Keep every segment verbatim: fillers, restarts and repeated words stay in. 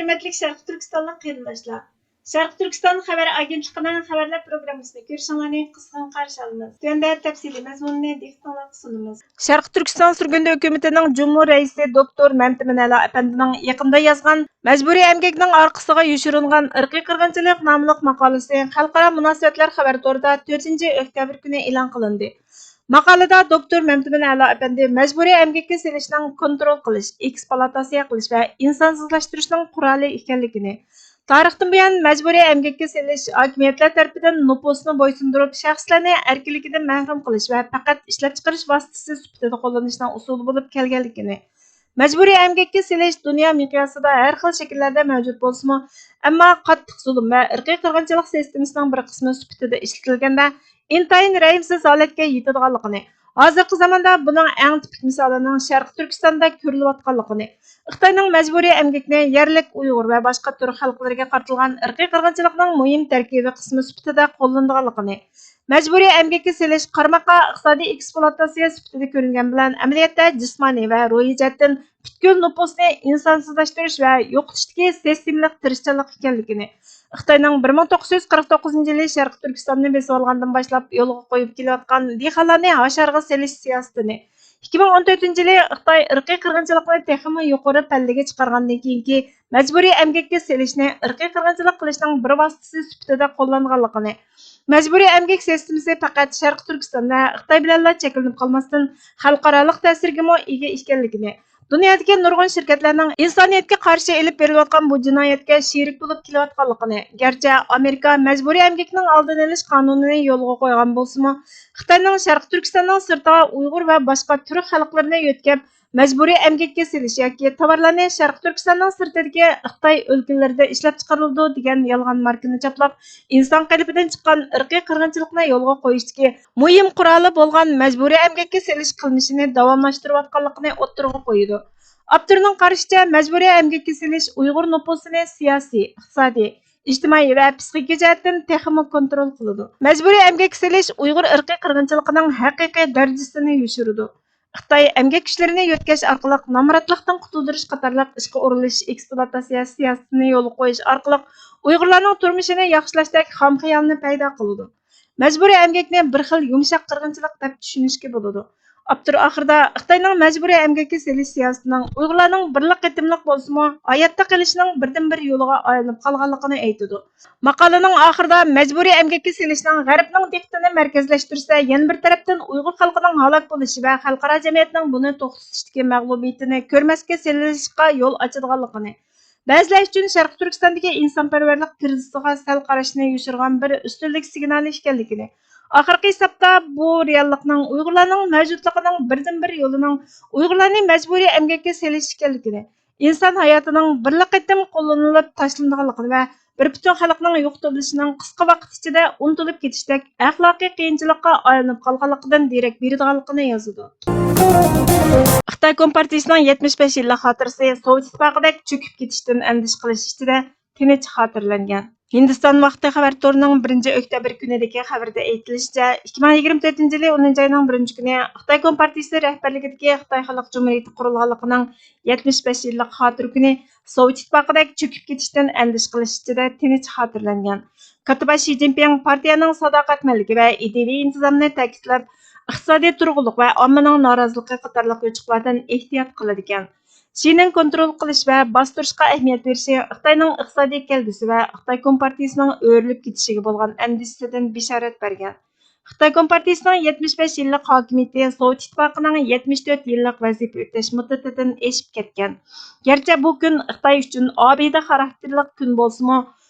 ھۆرمەتلىك شەرقىي تۈركىستانلىق قېرىنداشلار! شەرقىي تۈركىستان خەۋەر ئاگېنتلىقىنىڭ خەۋەرلەر پروگراممىسىنى كۆرۈشۈڭلارنى قىزغىن قارشى ئالىمىز. تۆۋەندە تەپسىلىي مەزمۇنىنى دىققىتىڭلارغا سۇنىمىز. شەرقىي تۈركىستان سۈرگۈندە ھۆكۈمىتىنىڭ جۇمھۇر رەئىسى دوكتور مەمتىمىن ئەلا ئەپەندىنىڭ يېقىندا يازغان مەجبۇرىي ئەمگەكنىڭ ئارقىسىغا يوشۇرۇنغان ئىرقىي قىرغىنچىلىق ناملىق ماقالىسى خەلقئارا مۇناسىۋەتلەر خەۋەر تورىدا تۆتىنچى ئۆكتەبىر كۈنى ئېلان قىلىندى. ماقالىدە دوكتور مەمتىمىن ئەلا ئەپەندى مەجبۇرىي ئەمگەككە سېلىشنىڭ كونترول قىلىش، ئېكسپلۇئاتاتسىيە قىلىش ۋە ئىنسانسىزلاشتۇرۇشنىڭ قورالى ئىكەنلىكىنى، تارىختىن بۇيان مەجبۇرىي ئەمگەككە سېلىش ھاكىمىيەتلەر تەرىپىدىن نوپۇسنى بويسۇندۇرۇپ، شەخسلەرنى ئەركىنلىكىدىن مەھرۇم قىلىش ۋە پەقەت ئىشلەپچىقىرىش ۋاسىتىسى سۈپىتىدە قوللىنىشنىڭ ئۇسۇلى بولۇپ كەلگەنلىكىنى، مەجبۇرىي ئەمگەككە سېلىش دۇنيا مىقياسىدا ھەر خىل شەكىللەردە مەۋجۇت بولسىمۇ، ئەمما قاتتىق زۇلۇم ۋە ئىرقىي قىرغىنچىلىق سىستېمىسىنىڭ بىر قىسمى سۈپىتىدە ئىشلىتىلگەندە، ئىنتايىن رەھىمسىز ھالەتكە يېتىدىغانلىقىنى، ھازىرقى زاماندا بۇنىڭ ئەڭ تىپىك مىسالىنىڭ شەرقىي تۈركىستاندا كۆرۈلۈۋاتقانلىقىنى، خىتاينىڭ مەجبۇرىي ئەمگەكنى يەرلىك ئۇيغۇر ۋە باشقا تۈرك خەلقلىرىگە قارىتىلغان ئىرقىي قىرغىنچىلىقنىڭ مۇھىم تەركىبىي قىسمى سۈپىتىدە قوللىنىدىغانلىقىنى، مەجبۇرىي ئەمگەككە سېلىش قارىماققا ئىقتىسادىي ئېكسپلۇئاتاتسىيە سۈپىتىدە كۆرۈنگەن بىلەن، ئەمەلىيەتتە جىسمانىي ۋە روھىي جەھەتتىن پۈتكۈل نوپۇسنى ئىنسانسىزلاشتۇرۇش ۋە يوقىتىشتىكى سىستېمىلىق تىرىشچانلىق ئىكەنلىكىنى، خىتاينىڭ بىر مىڭ توققۇز يۈز قىرىق توققۇزىنچى يىلى شەرقىي تۈركىستاننى بېسىۋالغاندىن باشلاپ يولغا قويۇپ كېلىۋاتقان دېھقانلارنى ھاشارغا سېلىش سىياسىتىنى، ئىككى مىڭ ئون تۆتىنچى يىلى خىتاي ئىرقىي قىرغىنچىلىقنى تېخىمۇ يۇقىرى پەللىگە چىقارغاندىن كېيىنكى مەجبۇرىي ئەمگەككە سېلىشنى ئىرقىي قىرغىنچىلىق قىلىشنىڭ بىر ۋاسىتىسى سۈپىتىدە قوللانغانلىقىنى، مەجبۇرىي ئەمگەك سىستېمىسى پەقەت شەرقىي تۈركىستان ۋە خىتاي بىلەنلا چەكلىنىپ قالماستىن، خەلقئارالىق تەسىرگىمۇ ئىگە ئىكەنلىكىنى، دۇنيادىكى نۇرغۇن شىركەتلەرنىڭ ئىنسانىيەتكە قارشى ئېلىپ بېرىلىۋاتقان بۇ جىنايەتكە شېرىك بولۇپ كېلىۋاتقانلىقىنى، گەرچە ئامېرىكا مەجبۇرىي ئەمگەكنىڭ ئالدىنى ئېلىش قانۇنىنى يولغا قويغان بولسىمۇ، خىتاينىڭ شەرقىي تۈركىستاننىڭ سىرتىغا ئۇيغۇر ۋە باشقا تۈرك خەلقلىرىنى يۆتكەپ، مەجبۇرىي ئەمگەككە سېلىش ياكى تاۋارلارنى شەرقىي تۈركىستاننىڭ سىرتىدىكى خىتاي ئۆلكىلىرىدە ئىشلەپچىقىرىلىدۇ دېگەن يالغان ماركىنى چاپلاپ، ئىنسان قېلىپىدىن چىققان ئىرقىي قىرغىنچىلىقنى يولغا قويۇشتىكى مۇھىم قورالى بولغان مەجبۇرىي ئەمگەككە سېلىش قىلمىشىنى داۋاملاشتۇرۇۋاتقانلىقىنى ئوتتۇرىغا قويىدۇ. ئاپتورنىڭ قارىشىچە، مەجبۇرىي ئەمگەككە سېلىش ئۇيغۇر نوپۇسىنى سىياسىي، ئىقتىسادىي، ئىجتىمائىي ۋە پسىخىكا جەھەتتىن تېخىمۇ كونترول قىلىدۇ. مەجبۇرىي ئەمگەككە سېلىش ئۇيغۇر ئىرقىي قىرغىنچىلىقىنىڭ ھەقىقىي دەرىجىسىنى يوشۇرىدۇ. خىتاي ئەمگەك كۈچلىرىنى يۆتكەش ئارقىلىق نامراتلىقتىن قۇتۇلدۇرۇش قاتارلىق ئىشقا ئورۇنلىشىش ئېكسپلۇئاتاتسىيە سىياسىتىنى يولغا قويۇش ئارقىلىق ئۇيغۇرلارنىڭ تۇرمۇشىنى ياخشىلاشتەك خام خىيالنى پەيدا قىلىدۇ. مەجبۇرىي ئەمگەكنى بىر خىل يۇمشاق قىرغىنچىلىق دەپ چۈشىنىشكە بولىدۇ. ئاپتور ئاخىرىدا خىتاينىڭ مەجبۇرىي ئەمگەككە سېلىش سىياسىتىنىڭ ئۇيغۇرلارنىڭ بىرلا قېتىملىق بولسىمۇ ھاياتتا قېلىشىنىڭ بىردىنبىر يولىغا ئايلىنىپ قالغانلىقىنى ئېيتىدۇ. ماقالىنىڭ ئاخىرىدا مەجبۇرىي ئەمگەككە سېلىشنىڭ غەربنىڭ دىققىتىنى مەركەزلەشتۈرسە، يەنە بىر تەرەپتىن ئۇيغۇر خەلقىنىڭ ھالاك بولۇشى ۋە خەلقئارا جەمئىيەتنىڭ بۇنى توختىتىشتىكى مەغلۇبىيىتىنى كۆرمەسكە سېلىشقا يول ئاچىدىغانلىقىنى، بەزىلەر ئۈچۈن شەرقىي تۈركىستاندىكى ئىنسانپەرۋەرلىك كىرىزىسىغا سەل قاراشنى يوشۇرغان بىر ئۈستۈنلۈك سىگنالى ئىكەنلىكىنى، ئاخىرقى ھېسابتا بۇ رېئاللىقنىڭ ئۇيغۇرلارنىڭ مەۋجۇتلۇقىنىڭ بىردىنبىر يولىنىڭ ئۇيغۇرلارنى مەجبۇرىي ئەمگەككە سېلىش ئىكەنلىكىنى، ئىنسان ھاياتىنىڭ بىرلا قېتىم قوللىنىلىپ تاشلىنىدىغانلىقىنى ۋە بىر پۈتۈن خەلقنىڭ يوقىتىۋېلىشىنىڭ قىسقا ۋاقىت ئىچىدە ئۇنتۇلۇپ كېتىشتەك ئەخلاقىي قىيىنچىلىققا ئايلىنىپ قالغانلىقىدىن دېرەك بېرىدىغانلىقىنى يازىدۇ. خىتاي كومپارتىيىسىنىڭ يەتمىش بەش يىللىق خاتىرىسى سوۋېت ئىتتىپاقىدەك چۆكۈپ كېتىشتىن ئەندىشە قىلىش ئىچىدە تىنچ خاتىرىلەنگەن. ھىندىستان ۋاقتى خەۋەر تورىنىڭ بىرىنچى ئۆكتەبىر كۈنىدىكى خەۋىرىدە ئېيتىلىشىچە، ئىككى مىڭ يىگىرمە تۆتىنچى يىلى ئونىنچى ئاينىڭ بىرىنچى كۈنى خىتاي كومپارتىيىسى رەھبەرلىكىدىكى خىتاي خەلق جۇمھۇرىيىتى قۇرۇلغانلىقىنىڭ يەتمىش بەش يىللىق خاتىرە كۈنى سوۋېت ئىتتىپاقىدەك چۆكۈپ كېتىشتىن ئەندىشە قىلىش ئىچىدە تىنچ خاتىرىلەنگەن. كاتتىباش شى جىنپىڭ پارتىيەنىڭ ساداقەتمەنلىكى ۋە ئىدىيىۋى ئىنتىزامنى تەكىتلەپ، ئىقتىسادىي تۇرۇقلۇق ۋە ئاممىنىڭ نارازىلىقى قاتارلىق يوچۇقلاردىن ئېھتىيات قىلىدىكەن. شىنىڭ كونترول قىلىش ۋە باستۇرۇشقا ئەھمىيەت بېرىشى خىتاينىڭ ئىقتىسادىي كەلگۈسى ۋە خىتاي كومپارتىيىسىنىڭ ئۆرۈلۈپ كېتىشىگە بولغان ئەندىشىسىدىن بېشارەت بەرگەن. خىتاي كومپارتىيىسىنىڭ يەتمىش بەش يىللىق ھاكىمىيىتى سوۋېت ئىتتىپاقىنىڭ يەتمىش تۆت يىللىق ۋەزىپە ئۆتەش مۇددىتىدىن ئېشىپ كەتكەن. گەرچە بۇ كۈن خىتاي ئۈچۈن ئابىدە خاراكتېرلىق كۈن بولسىمۇ،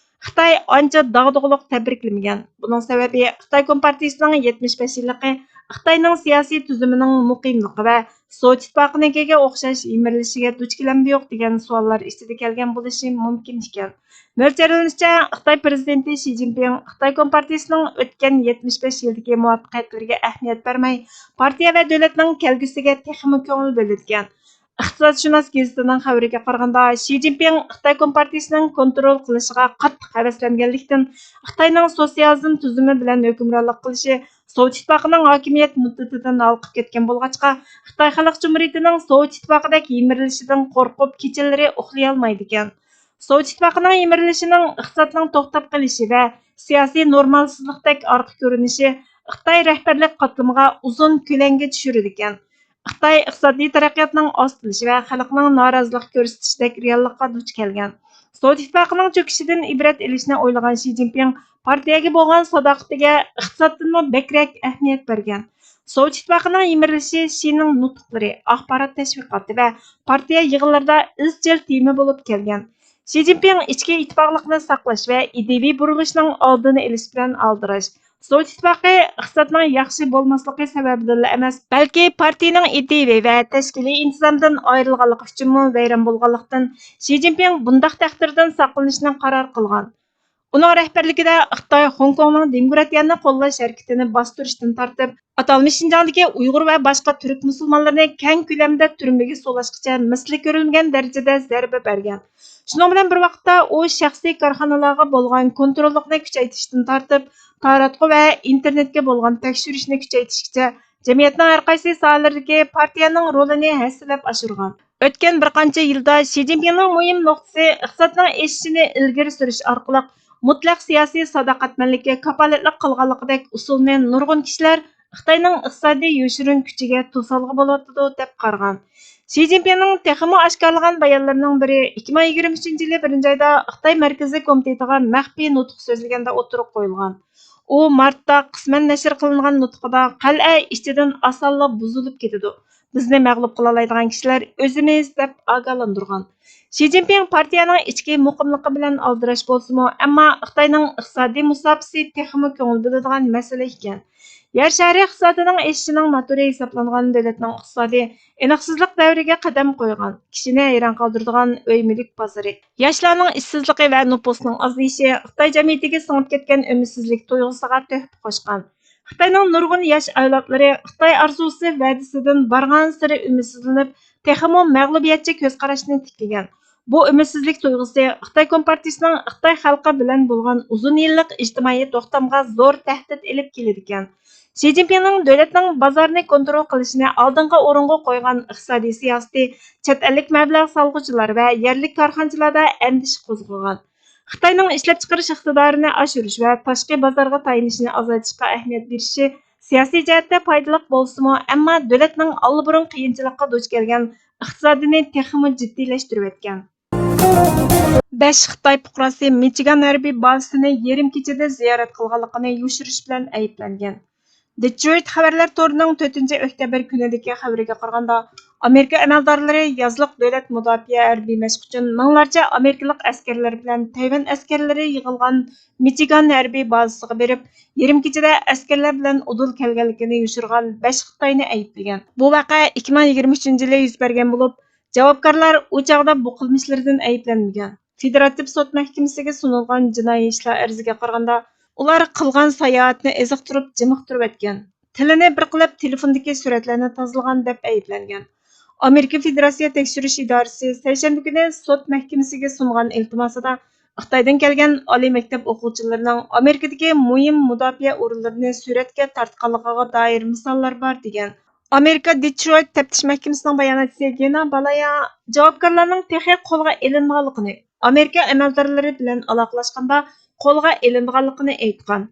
خىتاي ئانچە داغدۇغىلىق تەبرىكلىمىگەن. بۇنىڭ سەۋەبى خىتاي كومپارتىيىسىنىڭ يەتمىش بەش يىللىقى خىتاينىڭ سىياسىي تۈزۈمىنىڭ مۇقىملىقى ۋە سوۋېت ئىتتىپاقىنىڭكىگە ئوخشاش يىمىرىلىشىگە دۇچ كېلەمدۇ يوق دېگەن سوئاللار ئىچىدە كەلگەن بولۇشى مۇمكىن ئىكەن. مۆلچەرلىنىشىچە، خىتاي پىرېزىدېنتى شى جىنپىڭ خىتاي كومپارتىيىسىنىڭ ئۆتكەن يەتمىش بەش يىلدىكى مۇۋەپپەقىيەتلىرىگە ئەھمىيەت بەرمەي، پارتىيە ۋە دۆلەتنىڭ كەلگۈسىگە تېخىمۇ كۆڭۈل بۆلىدىكەن. ئىقتىسادشۇناس گېزىتىنىڭ خەۋىرىگە قارىغاندا، شى جىنپىڭ خىتاي كومپارتىيىسىنىڭ كونترول قىلىشىغا قاتتىق ھەۋەسلەنگەنلىكتىن، خىتاينىڭ سوتسىيالىزم تۈزۈمى بىلەن ھۆكۈمرانلىق قىلىشى سوۋېت ئىتتىپاقىنىڭ ھاكىمىيەت مۇددىتىدىن ھالقىپ كەتكەن بولغاچقا، خىتاي خەلق جۇمھۇرىيىتىنىڭ سوۋېت ئىتتىپاقىدەك يىمىرىلىشىدىن قورقۇپ، كېچىلىرى ئۇخلىيالمايدىكەن. سوۋېت ئىتتىپاقىنىڭ يىمىرىلىشىنىڭ ئىقتىسادنىڭ توختاپ قېلىشى ۋە سىياسىي نورمالسىزلىقتەك ئارقا كۆرۈنۈشى خىتاي رەھبەرلىك قاتلىمىغا ئۇزۇن كۆلەڭگە چۈشۈرىدىكەن. خىتاي ئىقتىسادىي تەرەققىياتنىڭ ئاستىلىشى ۋە خەلقنىڭ نارازىلىق كۆرسىتىشىدەك رېئاللىققا دۇچ كەلگەن. سوۋېت ئىتتىپاقىنىڭ چۆكۈشىدىن ئىبرەت ئېلىشنى ئويلىغان شى جىنپىڭ پارتىيەگە بولغان ساداقىتىگە ئىقتىسادتىنمۇ بەكرەك ئەھمىيەت بەرگەن. سوۋېت ئىتتىپاقىنىڭ يىمىرىلىشى شىنىڭ نۇتۇقلىرى، ئاخبارات تەشۋىقاتى ۋە پارتىيە يىغىنلىرىدا ئىزچىل تېما بولۇپ كەلگەن. شى جىنپىڭ ئىچكى ئىتتىپاقلىقنى ساقلاش ۋە ئىدىيىۋى بۇرۇلۇشنىڭ ئالدىنى ئېلىش بىلەن ئالدىراش. سوۋېت ئىتتىپاقى ئىقتىسادنىڭ ياخشى بولماسلىقى سەۋەبىدىنلا ئەمەس، بەلكى پارتىيىنىڭ ئىدىيىۋى ۋە تەشكىلىي ئىنتىزامدىن ئايرىلغانلىقى ئۈچۈنمۇ ۋەيران بولغانلىقتىن، شى جىنپىڭ بۇنداق تەقدىردىن ساقلىنىشنى قارار قىلغان. ئۇنىڭ رەھبەرلىكىدە خىتاي خوڭكوڭنىڭ دېموكراتىيەنى قوللاش ھەرىكىتىنى باستۇرۇشتىن تارتىپ، ئاتالمىش شىنجاڭدىكى ئۇيغۇر ۋە باشقا تۈرك مۇسۇلمانلىرىنى كەڭ كۆلەمدە تۈرمىگە سولاشقىچە مىسلى كۆرۈلمىگەن دەرىجىدە زەربە بەرگەن. شۇنىڭ بىلەن بىر ۋاقىتتا، ئۇ شەخسىي كارخانىلارغا بولغان كونتروللۇقنى كۈچەيتىشتىن تارتىپ، تاراتقۇ ۋە ئىنتېرنېتكە بولغان تەكشۈرۈشنى كۈچەيتىشكىچە جەمئىيەتنىڭ ھەر قايسى ساھەلىرىدىكى پارتىيەنىڭ رولىنى ھەسسىلەپ ئاشۇرغان. ئۆتكەن بىر قانچە يىلدا شى جىنپىڭنىڭ مۇھىم نۇقتىسى ئىقتىسادنىڭ ئېشىشىنى ئىلگىرى سۈرۈش ئارقىلىق مۇتلەق سىياسىي ساداقەتمەنلىككە كاپالەتلىك قىلغانلىقىدەك ئۇسۇلنى نۇرغۇن كىشىلەر خىتاينىڭ ئىقتىسادىي يوشۇرۇن كۈچىگە توسالغۇ بولۇۋاتىدۇ، دەپ قارىغان. شى جىنپىڭنىڭ تېخىمۇ ئاشكارىلىغان بايانلىرىنىڭ بىرى، ئىككى مىڭ يىگىرمە ئۈچىنچى يىلى بىرىنچى ئايدا خىتاي مەركىزىي كومىتېتىغا مەخپىي نۇتۇق سۆزلىگەندە ئوتتۇرىغا قويۇلغان. ئۇ مارتتا قىسمەن نەشر قىلىنغان نۇتقىدا، قەلئە ئىچىدىن ئاسانلا بۇزۇلۇپ كېتىدۇ. بىزنى مەغلۇپ قىلالايدىغان كىشىلەر ئۆزىمىز، دەپ ئاگاھلاندۇرغان. شى جىنپىڭ پارتىيەنىڭ ئىچكى مۇقىملىقى بىلەن ئالدىراش بولسىمۇ، ئەمما خىتاينىڭ ئىقتىسادىي مۇساپىسى تېخىمۇ كۆڭۈل بۆلىدىغان مەسىلە ئىكەن. يەر شارى ئىقتىسادىنىڭ ئېشىشىنىڭ موتورى ھېسابلانغان دۆلەتنىڭ ئىقتىسادى ئېنىقسىزلىق دەۋرىگە قەدەم قويغان، كىشىنى ھەيران قالدۇرىدىغان ئۆي مۈلۈك بازىرى، ياشلارنىڭ ئىشسىزلىقى ۋە نوپۇسنىڭ ئازىيىشى خىتاي جەمئىيىتىگە سىڭىپ كەتكەن ئۈمىدسىزلىك تۇيغۇسىغا تۆھپە قوشقان. خىتاينىڭ نۇرغۇن ياش ئاۋلادلىرى خىتاي ئارزۇسى ۋەدىسىدىن بارغانسېرى ئۈمىدسىزلىنىپ، تېخىمۇ مەغلۇبىيەتچى كۆز قاراشنى تىكلىگەن. بۇ ئۈمىدسىزلىك تۇيغۇسى خىتاي كومپارتىيىسىنىڭ خىتاي خەلقى بىلەن بولغان ئۇزۇن يىللىق ئىجتىمائىي توختامغا زور تەھدىت ئېلىپ كېلىدىكەن. شى جىنپىڭنىڭ دۆلەتنىڭ بازارنى كونترول قىلىشنى ئالدىنقى ئورۇنغا قويغان ئىقتىسادىي سىياسىتى چەت ئەللىك مەبلەغ سالغۇچىلار ۋە يەرلىك كارخانىچىلاردا ئەندىشە قوزغىغان. خىتاينىڭ ئىشلەپچىقىرىش ئىقتىدارىنى ئاشۇرۇش ۋە تاشقى بازارغا تايىنىشنى ئازايتىشقا ئەھمىيەت بېرىشى سىياسىي جەھەتتە پايدىلىق بولسىمۇ، ئەمما دۆلەتنىڭ ئاللىبۇرۇن قىيىنچىلىققا دۇچ كەلگەن ئىقتىسادىنى تېخىمۇ جىددىيلەشتۈرۈۋەتكەن. بەش خىتاي پۇقراسى مىچىگان ھەربىي بازىسىنى يېرىم كېچىدە زىيارەت قىلغانلىقىنى يوشۇرۇش بىلەن ئەيىبلەنگەن. دېترويت خەۋەرلەر تورىنىڭ تۆتىنچى ئۆكتەبىر كۈنىدىكى خەۋىرىگە قارىغاندا، ئامېرىكا ئەمەلدارلىرى يازلىق دۆلەت مۇداپىئە ھەربىي مەشقى ئۈچۈن مىڭلارچە ئامېرىكىلىق ئەسكەرلەر بىلەن تەيۋەن ئەسكەرلىرى يىغىلغان مىچىگان ھەربىي بازىسىغا بېرىپ، يېرىم كېچىدە ئەسكەرلەر بىلەن ئۇدۇل كەلگەنلىكىنى يوشۇرغان بەش خىتاينى ئەيىبلىگەن. بۇ ۋەقە ئىككى مىڭ يىگىرمە ئۈچىنچى يىلى يۈز بەرگەن بولۇپ، جاۋابكارلار ئۇ چاغدا بۇ قىلمىشلىرىدىن ئەيىبلەنمىگەن. فېدېراتىپ سوت مەھكىمىسىگە سۇنۇلغان جىنايى ئىشلار ئەرزىگە قارىغاندا، ئۇلار قىلغان ساياھەتنى ئېزىقتۇرۇپ، جىمىقتۇرۇۋەتكەن، تىلىنى بىر قىلىپ، تېلېفوندىكى سۈرەتلەرنى تازىلىغان دەپ ئەيىبلەنگەن. ئامېرىكا فېدېراتسىيە تەكشۈرۈش ئىدارىسى سەيشەنبە كۈنى سوت مەھكىمىسىگە سۇنغان ئىلتىماسىدا خىتايدىن كەلگەن ئالىي مەكتەپ ئوقۇغۇچىلىرىنىڭ ئامېرىكىدىكى مۇھىم مۇداپىئە ئورۇنلىرىنى سۈرەتكە تارتقانلىقىغا دائىر مىساللار بار، دېگەن. ئامېرىكا دېترويت تەپتىش مەھكىمىسىنىڭ باياناتچىسى گېنا بالايا جاۋابكارلارنىڭ تېخى قولغا ئېلىنمىغانلىقىنى، ئامېرىكا ئەمەلدارلىرى بىلەن ئالاقىلاشقاندا قولغا ئېلىنىدىغانلىقىنى ئېيتقان.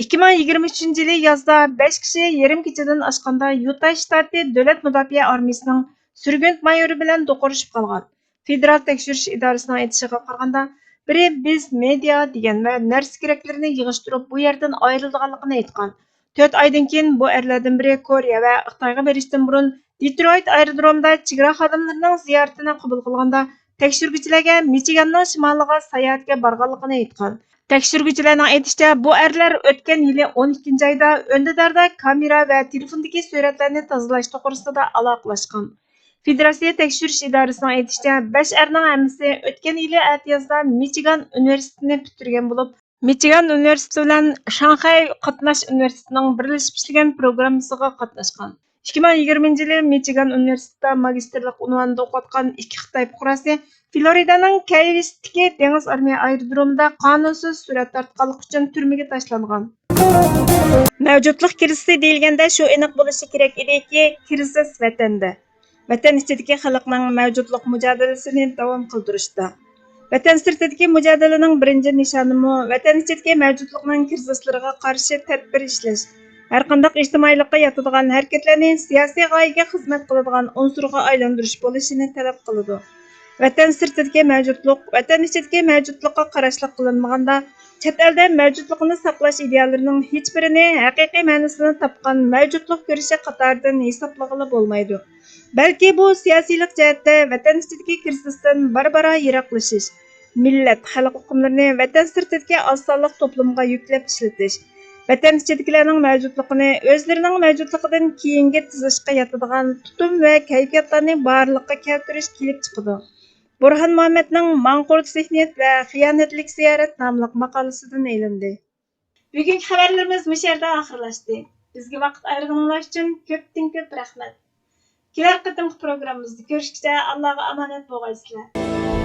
ئىككى مىڭ يىگىرمە ئۈچىنچى يىلى يازدا بەش كىشى يېرىم كېچىدىن ئاشقاندا يۇتاي شتاتى دۆلەت مۇداپىئە ئارمىيىسىنىڭ سۈرگۈنت مايورى بىلەن دوقۇرۇشۇپ قالغان. فېدېرال تەكشۈرۈش ئىدارىسىنىڭ ئېيتىشىغا قارىغاندا، بىرى بىز مېدىيا دېگەن ۋە نەرسە كېرەكلىرىنى يىغىشتۇرۇپ، بۇ يەردىن ئايرىلىدىغانلىقىنى ئېيتقان. تۆت ئايدىن كېيىن بۇ ئەرلەردىن بىرى كورېيە ۋە خىتايغا بېرىشتىن بۇرۇن دېترويت ئايرودرومىدا چېگرا خادىملىرىنىڭ زىيارىتىنى قوبۇل قىلغاندا، تەكشۈرگۈچىلەرگە مىچىگاننىڭ شىمالىغا ساياھەتكە بارغانلىقىنى ئېيتقان. تەكشۈرگۈچىلەرنىڭ ئېيتىشىچە، بۇ ئەرلەر ئۆتكەن يىلى ئون ئىككىنچى ئايدا ئۈندىداردا كامېرا ۋە تېلېفوندىكى سۈرەتلەرنى تازىلاش توغرىسىدا ئالاقىلەشكەن. فېدېراتسىيە تەكشۈرۈش ئىدارىسىنىڭ ئېيتىشىچە، بەش ئەرنىڭ ھەممىسى ئۆتكەن يىلى ئەتىيازدا مىچىگان ئۇنىۋېرسىتېتىنى پۈتتۈرگەن بولۇپ، مىچىگان ئۇنىۋېرسىتېتى بىلەن شاڭخەي قاتناش ئۇنىۋېرسىتېتىنىڭ بىرلىشىپ ئىشلىگەن پروگراممىسىغا قاتناشقان. ئىككى مىڭ يىگىرمىنچى يىلى مىچىگان ئۇنىۋېرسىتېتىدا ماگىستىرلىق ئۇنۋانىدا ئوقۇۋاتقان ئىككى خىتاي پۇقراسى فلورىدانىڭ كەي ۋېستتىكى دېڭىز ئارمىيە ئايرودرومىدا قانۇنسىز سۈرەت تارتقانلىقى ئۈچۈن تۈرمىگە تاشلانغان. مەۋجۇتلۇق كىرىزىسى دېيىلگەندە، شۇ ئېنىق بولۇشى كېرەك ئىدىكى، كىرىزىس ۋەتەندە، ۋەتەن ئىچىدىكى خەلقنىڭ مەۋجۇتلۇق مۇجادىلىسىنى داۋام قىلدۇرۇشتا، ۋەتەن سىرتىدىكى مۇجادىلىنىڭ بىرىنچى نىشانىمۇ ۋەتەن ئىچىدىكى مەۋجۇتلۇقنىڭ كىرىزىسلىرىغا قارشى تەدبىر ئىشلەش، ھەرقانداق ئىجتىمائىيلىققا ياتىدىغان ھەرىكەتلەرنى سىياسىي غايىگە خىزمەت قىلىدىغان ئۇنسۇرغا ئايلاندۇرۇش بولۇشىنى تەلەپ قىلىدۇ. ۋەتەن سىرتىدىكى مەۋجۇتلۇق ۋەتەن ئىچىدىكى مەۋجۇتلۇققا قاراشلىق قىلىنمىغاندا، چەت ئەلدە مەۋجۇتلۇقىنى ساقلاش ئىدىيەلىرىنىڭ ھېچبىرىنى ھەقىقىي مەنىسىنى تاپقان مەۋجۇتلۇق كۈرىشى قاتارىدىن ھېسابلىغىلى بولمايدۇ. بەلكى بۇ سىياسىيلىق جەھەتتە ۋەتەن ئىچىدىكى كىرىزىستىن بارا-بارا يىراقلىشىش، مىللەت، خەلق ئۇقۇملىرىنى ۋەتەن سىرتىدىكى ئاز سانلىق توپلۇمغا يۈكلەپ ئىشلىتىش، ۋەتەن ئىچىدىكىلەرنىڭ مەۋجۇتلۇقىنى ئۆزلىرىنىڭ مەۋجۇتلۇقىدىن كېيىنگە تىزىشقا ياتىدىغان تۇتۇم ۋە كەيپىياتلارنى بارلىققا كەلتۈرۈش كېلىپ چىقىدۇ. بۇرھان مۇھەممەدنىڭ ماڭقۇرت زېھنىيەت ۋە خىيانەتلىك زىيارەت ناملىق ماقالىسىدىن ئېلىندى. بۈگۈنكى خەۋەرلىرىمىز مۇشۇ يەردە ئاخىرلاشتى. بىزگە ۋاقىت ئايرىغىنىڭلار ئۈچۈن كۆپتىن كۆپ رەھمەت. كېلەر قېتىمقى پروگراممىمىزدا كۆرۈشكىچە ئاللاغا ئامانەت بولغايسىلەر.